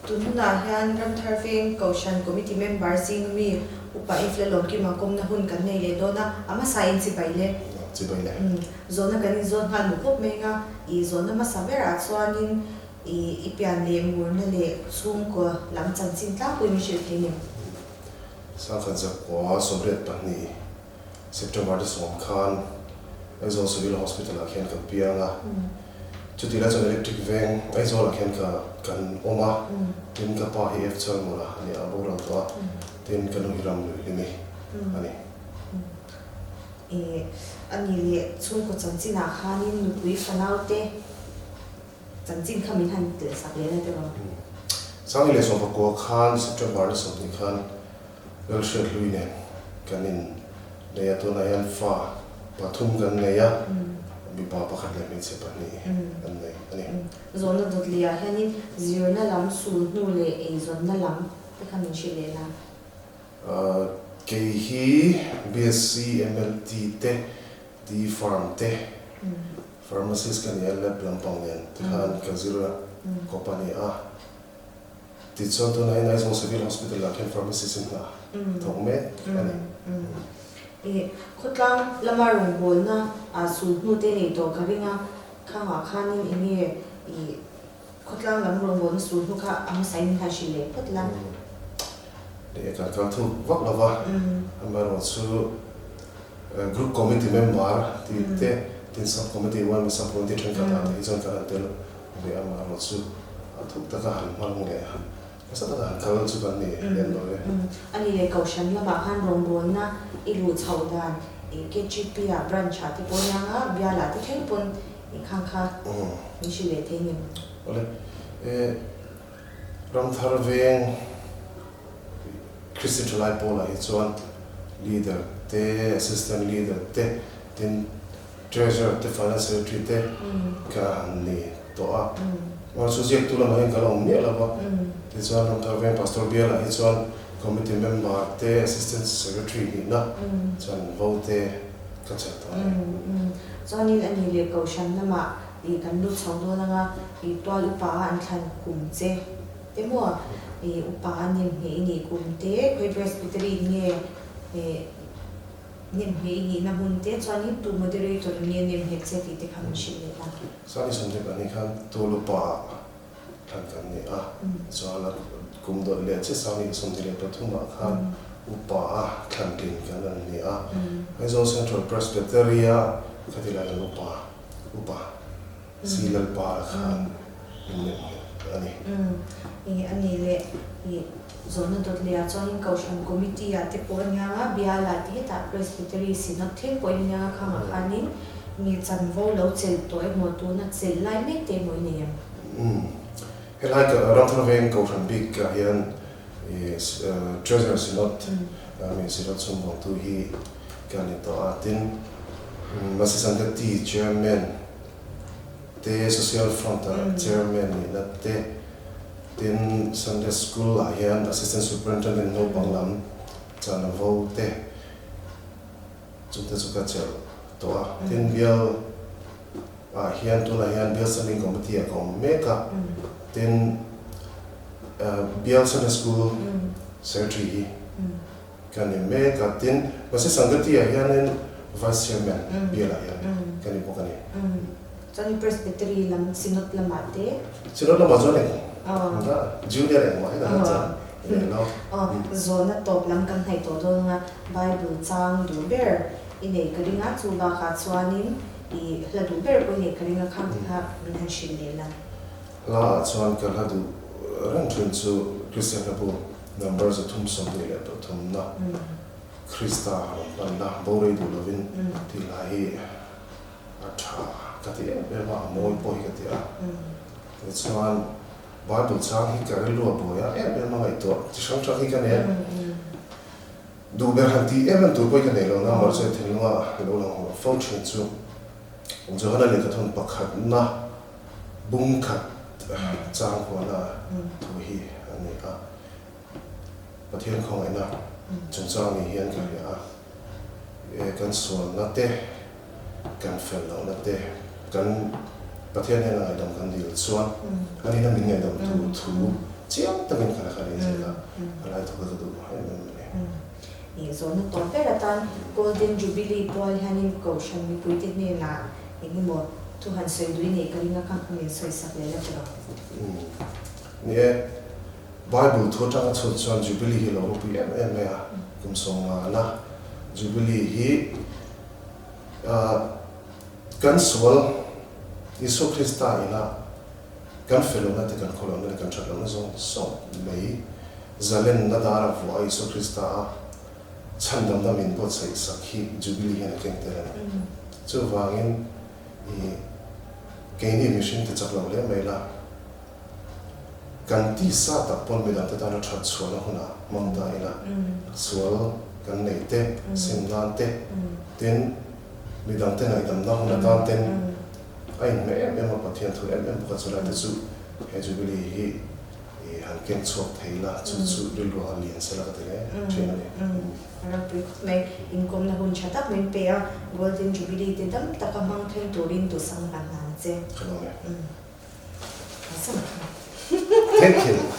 Tun hunah hian Ramthar Veng Kohhran Committee member zing mi Upa Infla Lawmkima kawmna hun kan nei leh dawn a, a hmasa in chibai le. Chibai le. Zawhna kan inzawt nghal hmuh khawp mai anga, i zawhna hmasa berah chuanin i i pian leh murna leh chhungkaw lam chanchin tlangpui min hrilh thei nem. Sangkhat zakua 82 September 10 khan Aizawl Civil Hospital ah khian ka piang a, chutih lai chuan Electric Veng Aizawl ah khian ka kan awm a, tin ka pa hi F Chalmawla a ni a, a boral tawh a, tin ka nu hi Ramluihlimi a ni. E, a ni leh chhungkaw chanchin ah khanin nupui fanaute chanchin kha min han telh sak leh la tiraw? Sangni leh 19 khan September 20 khan Lalhriat hlui nen kan in nei a, tunah hian fa pathum kan nei a, mipa pakhat leh hmeichhe pahnih kan nei a ni. Zawhna dawt leh ah hianin zirna lam, sulhnu leh eizawnna lam te kha min hrilh leh la. Kei hi BSc MLT te, D-Pharm te, Pharmacist ka ni a, lab lampang nen tikhan ka zir a, kawp a ni a. Tichuan tunah hian Aizawl Civil Hospital ah khian pharmacist in hna thawk mek a ni. Ih, khawtlang lama rawngbawlna ah sulhnu te nei tawh ka ring a, khangah khanin eng nge ih khawtlang lam rawngbawlna sulhnu kha a hmasa in han hrilh leh phawt la. Leh kan kal thuk vak lo va, amaherawhchu Group Committee member tih te, tin Sub Committee, yma Sub Committee thenkhat ah te hi chuan kan han tel ve a, amaherawhchu a thuk taka han hmang leh nasa taka han kal chu kan ni lem lo e. A ni leh Kohhran lamah khan rawngbawlna i luh chhoh dan KGP ah branch ah te pawh aniang a, bial ah te thleng pawn i khang kha min hrilh leh thei ngem? Awle, e Ramthar Veng Kristian Thalai Pawlah hi chuan Leader te, Assistant Leader te, tin Treasurer te, Finance Secretary te ka han ni tawh a. Mahse ziaktu lamah hian ka la awm miah lo va. Tichuan Ramthar Veng Pastor Bialah hi chuan Committee Member te, Assistant Secretary nihna chuan vo te ka chelh tawh a ni. Chuanin a ni leh Kohhran lamah ih kan lut chho dawn anga ih tual upa a an thlan kum che te maw ih upa a nem hmeh i nih kum te khawi Presbytery nge ih nem hmeh i nihna hmun te chuanin tu moderator in nge nem nghet che tih te kha min hrilh leh la. Sani 22 khan tual upa thlan kan ni a, chuan a kum dawlh leh chiah Sani 23 ah khan upa a thlan tlin kan an ni a, Aizawl Central Presbytery a khati lai kan upa Upa Si Lalpara khan min nem nghet a ni. Umm, a ni leh i zawhna dawt leh ah chuanin Kohhran Committee ah te pawh a niang a, Bial ah te hetah Presbytery Synod thleng pawhin a niang a, khangah khanin nge chanvo lo chelh tawh emaw tuna chelh lai mek te emaw i nei em? Umm, helai ka Ramthar Veng Kohhran bik ah hian i Treasurer Synod, I mean Synod chhungvawngtu hi Ka ni tawh a, tin Masi Sangati Chairman te, Social Front a Chairman nihna te, tin Sunday School ah hian Assistant Superintendent naupang lam chanvo te chungte chu ka chelh tawh a, tin bial ah hian tunah hian Bial Standing Committee ah ka awm mek a, tin Bial Sunday School Secretary hi Ka ni mek a, tin Masi Sangati ah hianin Vice Chairman bialah hian ka ni bawk a ni. Chuan Presbytery lam Synod lamah te? Synod lamah chuan eng Junior engmah hi ka la chang ve lo. Zawhna tawp lam kan hnaih tawh dawn anga Bible chang duh ber i nei ka ring a, chu bakah chuanin i hla duh ber pawh i nei ka ring a, khang te kha min han hrilh leh la. Hla ah chuan ka hla duh reng thin chu Kristian hlabu Number 323 na Krista rawn hmanna bo rei duh lovin tih hla hi a tha ka ti em em a, a mawi pawh hi ka ti a. Tichuan Bible chang hi ka rilru a buai a em em a ngaihtuah chi hrang hrang hi ka nei a. Duh ber han tih em em tur pawh hi ka nei lo na, mahse thinlunga lo lang haw fo thin chu Johana lehkhathawn pakhatna bung khat chang huana thu hi a ni a. Pathian khawngaihna chungchang ni hian ka hria a, kan sualna te, kan fel lohna te, kan Pathian hian a ngaihdam kan dil chuan a nihna min ngaihdam tur thu. Chiang takin ka la kal ei zel a, a lai thawk hi ka duh em em a ni. Ih zawhna tawp ber atan Golden Jubilee pual hianin Kohhran mipuite hnenah eng emaw thu han sawi dui neih ka ring a, kha min sawi sak leh la tiraw? Umm. Ni e, Bible thu atanga chhut chuan Jubilee hi lo ropui em em mai a, kum sawmngana Jubilee hi kan sual Isua Krista ina Kan felawmna te, kan khawlawmna leh kan thatlawmna zawng zawng mai zalenna dara vuah a Isua Krista a chhandamna min buatsaih sak hi Jubilee hian a keng tel a ni. Chuvangin i keini mihring te chak lo hle mai la, kan tisa tak pawn midangte tana that chhuahna hunah hmang ta ila, sual kan nei te, sim nan te, tin midangte ngaihdamna hun atan ten, A inhmeh em em a, Pathian thu em em bawk a, chulai te chu he Jubilee hi i han keng chhuak thei la, chu chu rilru a lian sela ka ti hle thin a ni. A ropui khawp mai, inkawmna hun tha tak min pe a, Golden Jubilee te dam taka hmang then turin duhsang hman hna ang che. Ka lawm e. Thank you.